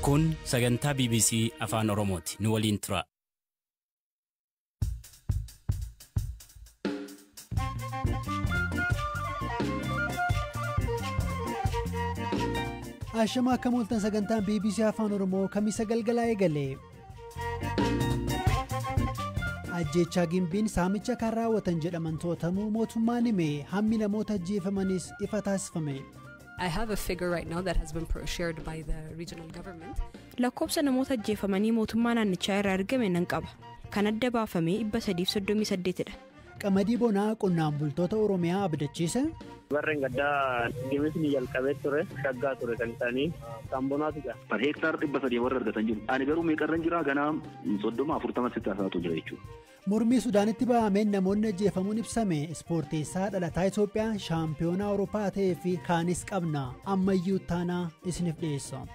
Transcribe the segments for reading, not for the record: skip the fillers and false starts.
Kun sagantaa BBC Afaan Oromooti. Nu waliin tura. Ashama akka mooltan sagantaan BBC Afaan Oromoo kamisa galgalaa eegale. Ajjeechaa Gimbiin saamicha kan raawwatan jedhaman to'atamuu mootummaan hime, hammi namoota ajjeefamanis ifa taasifame. I have a figure right now that has been shared by the regional government. Lakkoobsa namoota ajjeefamanii mootummaa naannichaa irraa argame nan qaba. Kan adda baafame 338 dha. Qamadii bonaa qonnaan bultoota Oromiyaa abdachiise. Barreen gaddaa gimisni jalqabee ture, shaggaa ture kan isaanii kan bonaatu jira. Per hektaar 300 warra argatan jiru. Ani garuu meeqarran jira ganaa 30 40 sitti haasa'atu jira jechuudha. Mormii Sudaanitti bahameen namoonni ajjeefamuun ibsame. Ispoorteessaa dhalataa Itoophiyaa shaampiyoonaa Awurooppaa ta'ee fi kaanis qabna, ammayyuu taanaa isiniif dhiyeessa.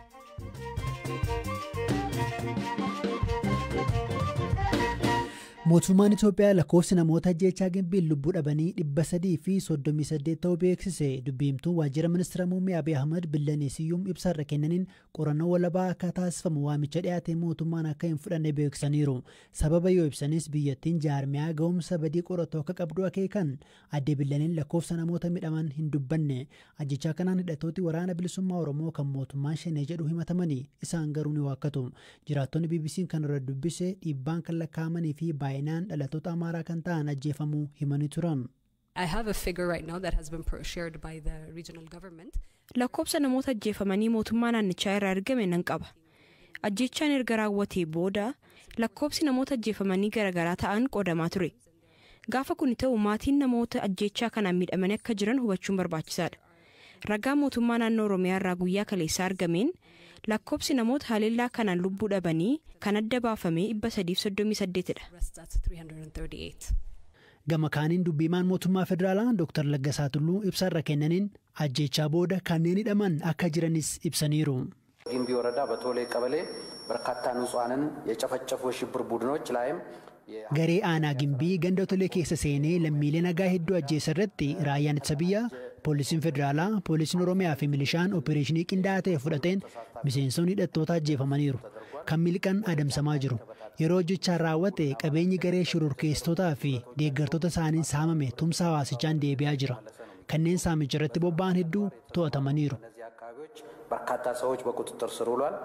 Mootummaan Itoophiyaa lakkoofsi namoota ajjeechaa Gimbiin lubbuu dhabanii 338 ta'uu beeksise. Dubbiimtuun waajjira ministeera muummee Abiy Ahmad Billanee Siyyuum ibsaarra kennaniin qorannoo walabaa akka taasifamu waamicha dhiyaate mootummaan akka hin fudhanne beeksisaniiru. Sababa yoo ibsanis biyyattiin jaarmiyaa ga'umsa badii qoratu akka qabdu akeekan. Aadde Billaneen lakkoofsa namoota midhaman hin dubbanne. Ajjechaa kanaan hidhattooti waraana bilisummaa Oromoo kan mootummaan shanee jedhu himatamanii isaan garuu ni waakkatu. Jiraattonni BBC'n kan irra dubbise dhiibbaan kan lakkaa'amanii fi baay'inaan dhalattoota Amaaraa kan ta'an ajjeefamuu himanii turan. I have a figure right now that has been shared by the regional government. Lakkoobsa namoota ajjeefamanii mootummaa naannichaa irraa argame nan qaba. Ajjeechaan erga raawwatee booda lakkoobsi namoota ajjeefamanii garaagaraa ta'an qoodamaa ture. Gaafa kun ta'u maatiin namoota ajjeechaa kanaan miidhamanii akka jiran hubachuun barbaachisaadha. Ragaa mootummaa naannoo Oromiyaa irraa guyyaa kaleessaa argameen lakkoobsi namoota haleellaa kanaan lubbuu dhabanii kan adda baafame 338 dha. Rests at 338. Gama kaaniin dubbiimaan mootummaa federaalaa Dr. Laggasaa Tulluu ibsaarra kennaniin ajjeechaa booda kanneen hidhaman akka jiranis ibsaniiru. ጊምቢ ወረዳ በቶሌ ቀበሌ በርካታ ንጹሐንን የጨፈጨፉ የሽብር ቡድኖች ላይም Garee aanaa Gimbii ganda Tolee keessa seenee lammiilee nagaa hedduu ajjeessa irratti raayyaan ittisa biyyaa, poolisiin federaalaa, poolisiin Oromiyaa fi milishaan opereeshinii qindaa'aa ta'e fudhateen miseensonni hidhattoota ajjeefamaniiru. Kan miliqan adamsamaa jiru. Yeroo hojjechaan raawwate qabeenyi garee shororkeessitootaa fi deeggartoota isaaniin saamame tumsa hawaasichaan deebi'aa jira. Kanneen saamicha irratti bobba'an hedduu to'atamaniiru. እነዚህ አካባቢዎች በርካታ ሰዎች በቁጥጥር ስር ውሏል።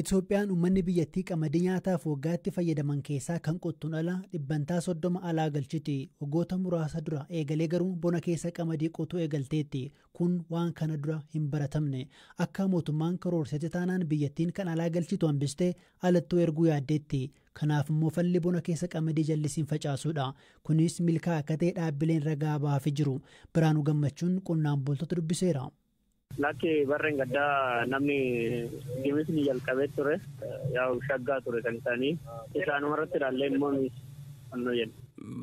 Itoophiyaan uummanni biyyattii qamadii nyaataaf waggaatti fayyadaman keessaa kan qottuun ala 30% alaa galchiti. Waggoota muraasa dura eegalee garuu bona keessa qamadii qotuu eegalteetti. Kun waan kana dura hin baratamne. Akka mootummaan karoorsetti taanaan biyyattiin kan alaa galchitu hambistee alattuu erguu yaaddeetti. Kanaaf immoo falli bona keessa qamadii jallisiin facaasuudha. Kunis milkaa akka ta'e dhaabbileen ragaa baafii jiru. Biraanuu Gammachuun qonnaan bultoota dubbiseera. Lakki, barreen gaddaa namni gimisni jalqabee ture, yaa'u shaggaa ture kan isaanii isaanuma irratti ilaallee immoo annoo jenna.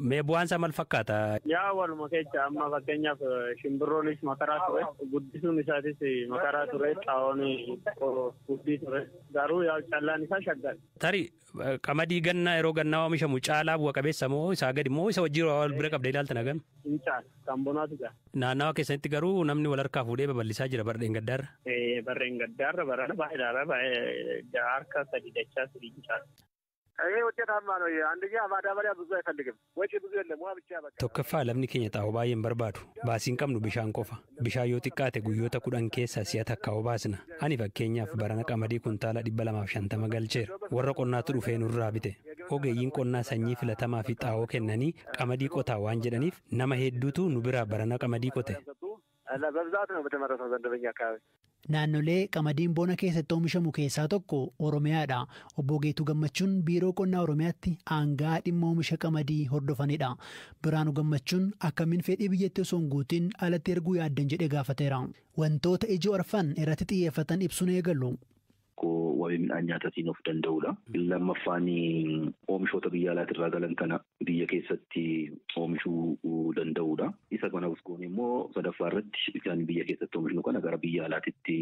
Mee bu'aan isaa maal fakkaata? Yaa, waluma keessa amma fakkeenyaaf shimbirroonis makaraa ture, guddisuun isaatis makaraa ture, xaa'oon guddii ture, garuu yaa callaan isaa shaggaadha. Tarii qamadii gannaa yeroo gannaa oomishamu caalaa bu'a qabeessa moo isaa gadi moo isa wajjin wal bira qabdee ilaaltan hagam? Hin caala, kan bonaatu caala. Naannawa keessanitti garuu namni wal harkaa fuudhee babal'isaa jira barreen gaddaarra. Barreen gaddaarra barana baay'eedha, baay'ee harka sadii dachaa sadii hin caala. ይሄ ውጤታማ ነው። አንደኛ ማዳበሪያ ብዙ አይፈልግም፣ ወጪ ብዙ የለም፣ ውሃ ብቻ በቃ። Tokkoffaa, lafni keenya xaa'oo baay'ee hin barbaadu. Baasiin qabnu bishaan qofa. Bishaan yoo xiqqaate guyyoota 10 keessaa si'a takka obaasna. Ani fakkeenyaaf barana qamadii kuntaala 250 galcheera. Warra qonnaatu dhufee nurraa bite. Ogeeyyiin qonnaa sanyii filatamaa fi xaa'oo kennanii qamadii qotaa waan jedhaniif nama hedduutu nu biraa barana qamadii qote. በብዛት ነው በተመረተው ዘንድ በኛ አካባቢ። Naannolee qamadiin bona keessatti oomishamu keessaa tokko Oromiyaadha. Obbo Geetuu Gammachuun biiroo qonnaa Oromiyaatti aangaa dhimma oomisha qamadii hordofanidha. Biraanuu Gammachuun akkamiin fedhii biyyattii osoo hin guutiin alatti erguu yaaddan jedhee gaafateera. Wantoota ijoo arfan irratti xiyyeeffatan ibsuun eegalu. Wabii midhaan nyaataatiin of danda'uudha. Lammaffaan, oomishoota biyya alaatirraa galan kana biyya keessatti oomishuu danda'uudha. Isa kana goone immoo sadaffaa irratti kan biyya keessatti oomishnu kana gara biyya alaatitti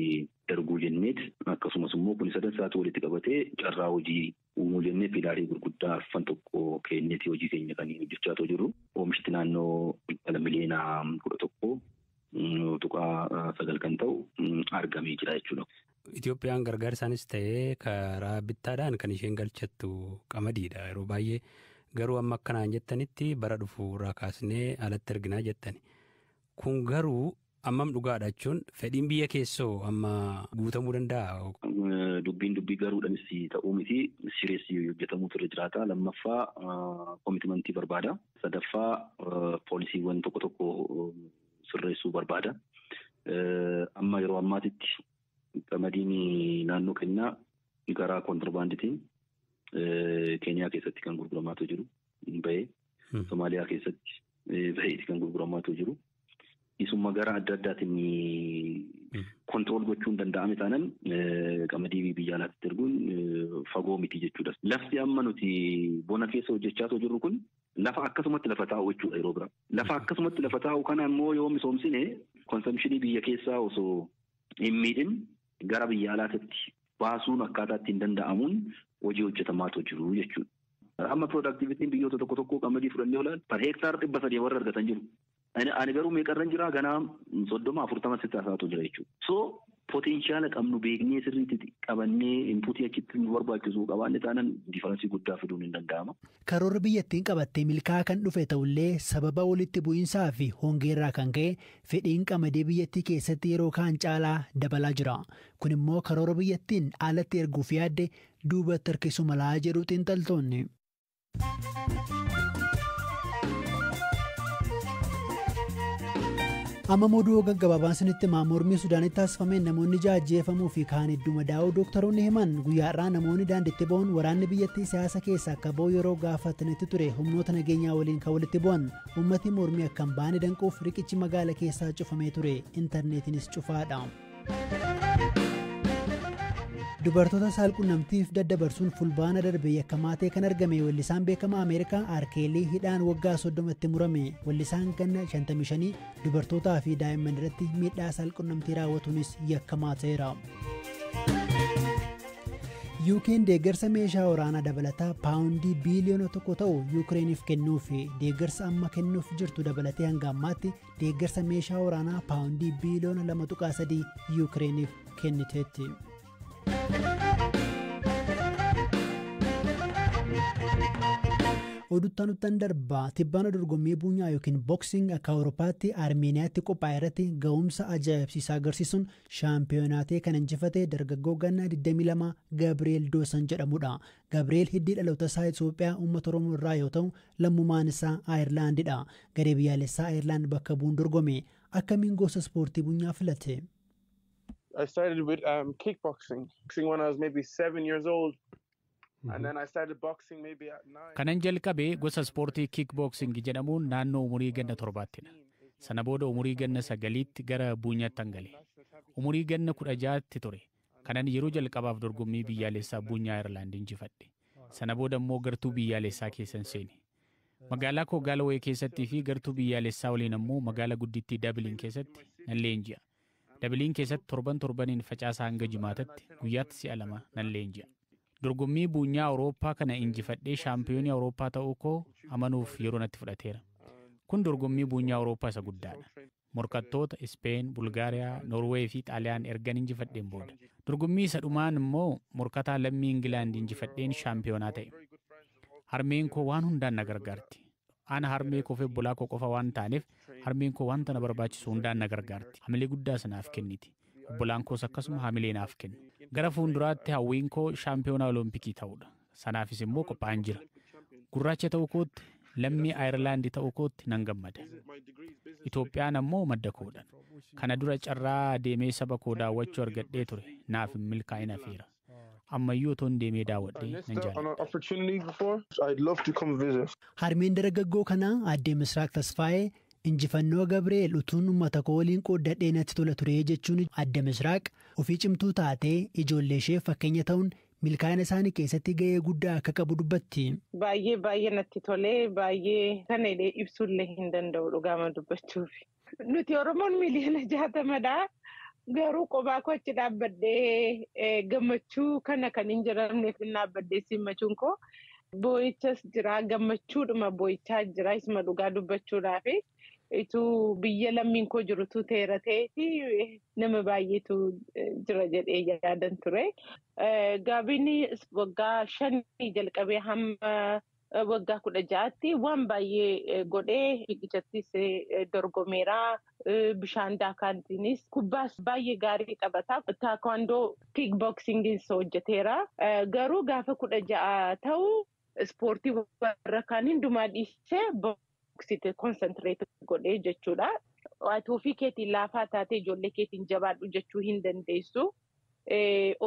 darbuu jenneet, akkasumas immoo kun sadansaatu walitti qabatee carraa hojii uumuu jennee pilarii gurguddaa arfan tokko kenneeti hojii keenya kan hojjechaa jiru. Oomishti naannoo miliyoona 11 2.9 kan ta'u argamee jira jechuudha. Itoophiyaan gargaarsaanis ta'ee karaa bittaadhaan kan isheen galchattu qamadiidha yeroo baay'ee garuu amma akkanaan jettanitti bara dhufu irraa kaasnee alatti erginaa jettani. Kun garuu ammam dhugaadha jechuun fedhiin biyya keessoo amma guutamuu danda'a. Dubbiin dubbii garuudhaanis ta'uu miti sireessi hojjetamuutu irra jiraata. Lammaffaa koomitimantii barbaada. Sadaffaa poolisiiwwan tokko tokko sirreessuu barbaada. Amma yeroo ammaatitti qamadiin naannoo keenyaa karaa kontirbaanditiin Keeniyaa keessatti kan gurguramaatu jiru bahee Somaaliyaa keessatti baheeti kan gurguramaatu jiru. Isuma gara adda addaatiin kontirool gochuun danda'ame taanaan qamadii biyya alaatti erguun fagoo miti jechuudha. Lafti amma nuti bona keessa hojjechaa jirru kun lafa akkasumatti lafa taa'u jechuudha yeroo biraa. Lafa akkasumatti lafa taa'u kana immoo yoo misoomsine konsamshinii biyya keessaa osoo hin miidhin gara biyya alaatti baasuun akkaataa ittiin danda'amuun hojii hojjetamaatu jiru jechuudha. Amma piroodaktivitiin biyyoota tokko tokko qamadii fudhannee olaan per heektaar 300 warra argatan jiru. Ani garuu meeqarran jira ganaa 30-40 sitti haasa'atu jira jechuudha. So potenshaala qabnu beeknee sirriitti qabannee inpuutii achitti nu barbaachisu qabaanne taanaan diifaransii guddaa fiduun hin danda'ama. Karoorri biyyattiin qabattee milkaa'aa kan dhufe ta'ullee sababa walitti bu'iinsaa fi hongeerraa kan ka'e fedhiin qamadii biyyattii keessatti yeroo kaan caalaa dabalaa jira. Kun immoo karoora biyyattiin alatti erguuf yaadde duubatti harkisuu malaa jedhu xiinxaltoonni. Amma oduu gaggabaabaan sinitti himaa mormii Sudaanitti taasifameen namoonni 6 ajjeefamuu fi kaan hedduu madaa'uu dooktaroonni himan. Guyyaa har'aa namoonni daandiitti ba'uun waraanni biyyattii siyaasa keessa akka ba'u yeroo gaafatanitti ture humnoota nageenyaa waliin kan walitti bu'an. Uummati mormii akka hin baane danquuf riqichi magaala keessaa cufamee ture. Intarneetiinis cufaadha. Dubartoota saalqunnamtiif daddabarsuun fulbaana darbe yakkamaa ta'e kan argame weellisaan beekamaa Ameerikaa Arkeelii hidhaan waggaa 30tti murame. Weellisaan ganna 55 dubartootaa fi daa'imman irratti miidhaa saalqunnamtii raawwatuunis yakkamaa ta'eera. UK'n deeggarsa meeshaa waraanaa dabalataa paawundii biiliyoona 1 ta'u Yukireeniif kennuuf deeggarsa amma kennuuf jirtu dabalatee hanga ammaatti deeggarsa meeshaa waraanaa paawundii biiliyoona 2.3 Yukireeniif kenniteetti. Oduttaan darbaa tibbaana dorgommii buunyaa yookiin booksing akka Awurooppaatti Armeeniyaatti qophaa'e irratti ga'umsa ajaa'ibsiisaa agarsiisuun shaampiyoonaatii kan injifate dargaggoo gannaa 22 Gabrieel Doosan jedhamudha. Gabrieel hiddii dhaloota isaa Itoophiyaa uummata Oromoo irraa yoo ta'u lammummaan isaa Aayerlaandidha. Garee biyyaalessaa Aayerlaand bakka bu'uun dorgome. Akkamiin gosa ispoortii buunyaa filate? I started with kickboxing when I was maybe 7 years old. And then I started boxing maybe at 9. Kanan jalqabe gosa ispoortii kickboxing jedhamuun naannoo umurii ganna 7ttidha. Sana booda umurii ganna 9tti gara buunyaatti gale. Umurii ganna 16tti ture. Kanan yeroo jalqabaaf dorgommii biyyaalessaa buunyaa Ayirlaand injifadhe. Sana booda immoo gartuu biyyaalessaa keessan seene. Magaalaa koo Gaalawee keessattii fi gartuu biyyaalessaa waliin ammoo magaalaa guddittii Dabiliin keessatti nan leenji'a. Dabiliin keessatti torban torbaniin facaasaa hanga jimaatatti guyyaatti si'a 2 nan leenji'a. Dorgommii buunyaa Awurooppaa kana injifadhee shaampiyoonii Awurooppaa ta'uu koo amanuuf yeroo natti fudhateera. Kun dorgommii buunyaa Awurooppaa isa guddaadha. Morkattoota Ispeen, Bulgaariyaa, Noorweey fi Xaaliyaan ergan injifadheen booda. Dorgommii isa dhumaan immoo morkataa lammii Ingilaand injifadheen shaampiyoonaa ta'e. Harmeen koo waan hundaan na gargaarti. Ana harmee koo fi obbolaa koo qofa waan taaneef harmeen koo wanta na barbaachisu hundaan na gargaarti. Hamilee guddaas naaf kenniti. Obbolaan koos akkasuma hamilee naaf kennu. Gara fuulduraatti hawwiin koo shaampiyoonaa Olompikii ta'uudha. Sanaafis immoo qophaa'an jira. Gurraacha ta'uu kootti, lammii Ayirlaandii ta'uu kootti nan gammada. Itoophiyaan ammoo madda koodha. Kana dura carraa deemee saba koo daawwachuu argadhee ture. Naaf hin milkaa'in hafeera. Ammayyuu otoon deemee daawwadhee nan jaalladha. Harmeen dargaggoo kanaa aadde Misraaq Tasfaayee injifannoo Gabrieel utuun uummata koo waliin qooddadhee natti tola ture jechuun adde Misraaq ofii cimtuu taatee ijoollee ishee fakkeenya ta'uun milkaa'ina isaanii keessatti ga'ee guddaa akka qabu dubbatti. Baay'ee baay'ee natti tolee baay'ee kana illee ibsuullee hin danda'u dhugaama dubbachuuf. Nuti Oromoon miliyoona 60dha. Garuu qophaa koo achi dhaabbadhee gammachuu kana kan hin jedhamneef dhaabbadhee simmachuun koo boo'ichas jira gammachuudhuma boo'ichaa jira isuma dhugaa dubbachuudhaafi. Ituu biyya lammiin koo jirutu teera ta'eeti nama baay'eetu jira jedhee yaadan ture. Gaabiin waggaa 5 jalqabee hamma waggaa 16tti waan baay'ee godhee fiigichattis dorgomeera. Bishaan daakaatiinis kubbaas baay'ee gaarii taphata. Taekwondo kiikbooksingis hojjeteera. Garuu gaafa 16 ta'u ispoortii warra kaan hundumaa dhiisee boksite konsantireet godhee jechuudha. Ati ofii keetiin laafaa taatee ijoollee keetiin jabaadhu jechuu hin dandeessu.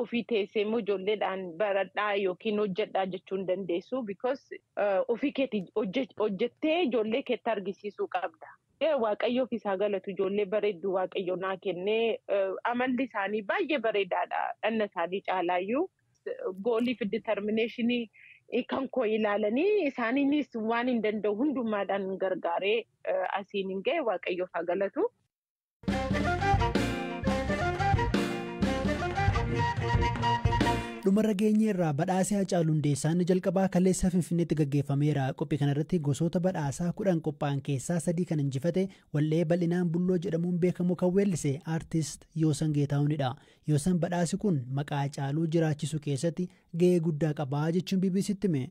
Ofii teessee immoo ijoolleedhaan baradhaa yookiin hojjedhaa jechuu hin dandeessu. Because ofii keetiin hojjettee ijoollee keetti argisiisuu qabda. Waaqayyoof isaa galatu ijoollee bareedduu waaqayyo naa kennee amalli isaanii baay'ee bareedaadha. Dhanna isaanii caalaayyuu goolii fi determineeshinii kan koo ilaalanii isaaniinis waan hin danda'u hundumaadhaan gargaaree asiin hin ga'e waaqayyoof haa galatu. Dhumarra geenye irraa badhaasee Haacaaluu Hundeessaa inni jalqabaa kaleessa Finfinneetti gaggeeffameera. Qophii kanarratti gosoota badhaasaa 10 qophaa'an keessaa 3 kan injifate wallee bal'inaan Bulloo jedhamuun beekamu kan weellise aartist Yoosan Geetahuunidha. Yoosan badhaasi kun maqaa Haacaaluu jiraachisuu keessatti gahee guddaa qabaa jechuun BBCtti hime.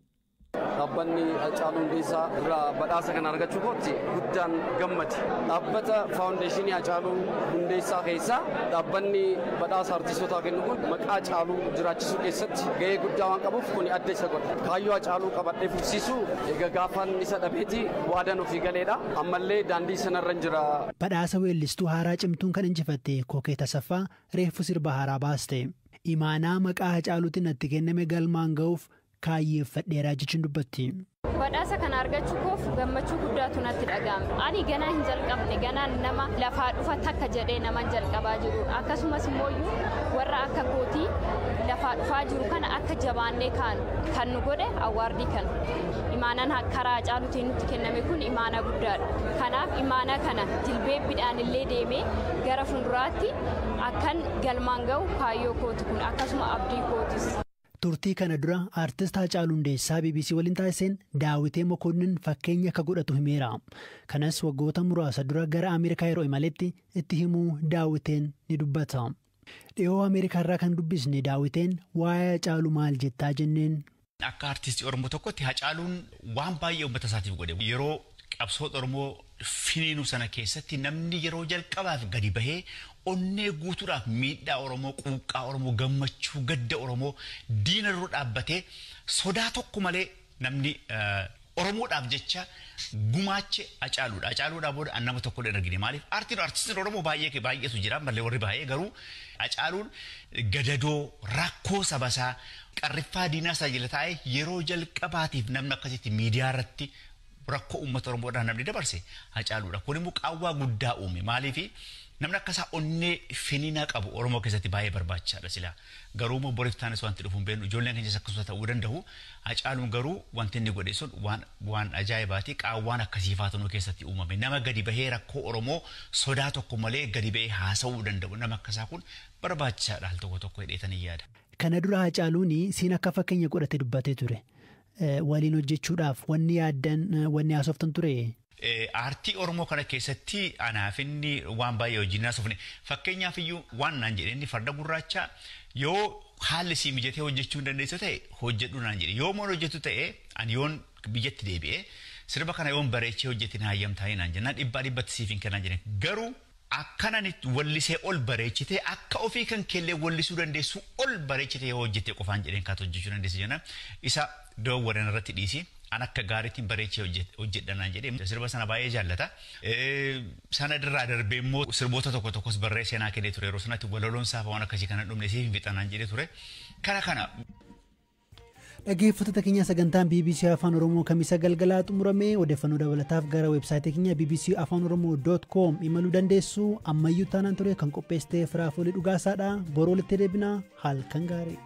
Dhaabbanni Haacaaluu Hundeessaa irraa badhaasa kana argachuu kootti guddaan gammade. Dhaabbata faawundeeshinii Haacaaluu Hundeessaa keessaa dhaabbanni badhaasa artiistootaa kennu kun maqaa Haacaaluu jiraachisuu keessatti gahee guddaa waan qabuuf kun adda isa godha. Kaayyoo Haacaaluu qabadhee fufsiisuu egaa gaafan isa dhabeeti waadaan ofii galeedha. Ammallee daandii sanarra jira. Badhaasa weellistuu haaraa cimtuun kan injifatte Kookee Tasaffaa reeffu sirba haaraa baaste. Imaanaa maqaa Haacaaluutiin natti kenname galmaan ga'uuf kaayyeeffadheeraa jechuun dubbatti. Badhaasa kana argachuu koof gammachuu guddaatu natti dhaga'ame. Ani ganaa hin jalqabne, ganaa nama lafaa dhufa takka jedhee nama jalqabaa jiru. Akkasumas immoo warra akka kootii lafaa dhufaa jiru kana akka jabaannee kan nu godhe awwaardii kana. Imaanaan karaa Haacaaluutiin nutti kenname kun imaanaa guddaadha. Kanaaf imaanaa kana jilbeebbiidhaan illee deemee gara fuulduraatti akkan galmaan ga'u kaayyoo kooti kun akkasuma abdii kootis. Turtii kana dura aartist Haacaaluu Hundeessaa BBC waliin taasiseen Daawitee Mokonnin fakkeenya akka godhatu himeera. Kanas waggoota muraasa dura gara Ameerikaa yeroo imaletti itti himuu Daawiteen ni dubbata. Dhiyoo Ameerikaa irraa kan dubbisne Daawiteen waa'ee Haacaaluu maal jettaa jenneen. Akka aartistii Oromoo tokkotti Haacaaluun waan baay'ee uummata isaatiif godhe. Yeroo qabsoo Oromoo finiinuu sana keessatti namni yeroo jalqabaaf gadi bahee onnee guutuudhaaf miidhaa Oromoo, quuqqaa Oromoo, gammachuu, gadda Oromoo diina dura dhaabbatee sodaa tokko malee namni Oromoodhaaf jecha gumaache Haacaaluudha. Haacaaluudhaa booda nama tokko hin argine. Maaliif aartistiin Oromoo baay'eetu jira malee warri baay'ee garuu Haacaaluun gadadoo rakkoo sabasaa qarriffaa diinaa isaa jala taa'ee yeroo jalqabaatiif namni akkasitti miidiyaa irratti rakkoo uummata Oromoodhaan namni dabarse Haacaaluudha. Kun immoo qaawwaa guddaa uume. Maaliif namni akkasaa onnee finiinaa qabu Oromoo keessatti baay'ee barbaachisaadha silaa. Garuu immoo boriif taanis wanti dhufu hin beeknu ijoolleen keenyas akkasuma ta'uu danda'u. Haacaaluun garuu wanti inni godhe sun waan ajaa'ibaati. Qaawwaan akkasii faatu nu keessatti uumame. Nama gadi bahee rakkoo Oromoo sodaa tokko malee gadi bahee haasa'uu danda'u. Nama akkasaa kun barbaachisaadha al tokko tokko hidheetanii yaada. Kana dura Haacaaluun siin akka fakkeenya godhate dubbatee ture. Waliin hojjechuudhaaf wanni yaaddan wanni haasoftan ture. Aartii Oromoo kana keessatti anaaf inni waan baay'ee hojiin haasofne. Fakkeenyaaf iyyuu waan naan jedhe inni farda gurraacha yoo haalli sii mijatee hojjechuu hin dandeessu ta'e hojjedhu naan jedhe. Yoo moon hojjetu ta'e ani yoon biyyatti deebi'ee sirba kana yoon bareechee hojjetin hayyamtaa'ee naan jennaan 100% siif hin kennaan jedhe. Garuu akkanan wallisee ol bareechitee akka ofii kan keellee wallisuu dandeessu ol bareechitee yoo hojjette qofaan jedheen kaatu hojjechuu dandeessu jennaan isa doowwaran irratti dhiisi. An akka gaariitiin bareechee hojjedha naan jedhee sirba sana baay'ee jaallata. Sana irraa darbee immoo sirboota tokko tokkos barreessee naa kennee ture yeroo sanatti walaloon saafaa waan akkasii kana dhumne siif hin fixa naan jedhee ture. Kana kana. Dhaggeeffattoota keenya sagantaan BBC Afaan Oromoo kamisa galgalaa xumurame odeeffannoo dabalataaf gara weebsaayitii keenya BBC Afaan Oromoo.com imaluu dandeessu. Ammayyuu taanaan ture kan qopheessite Firaafoolii Dhugaasaadha. Boroo walitti deebina. Halkan gaarii.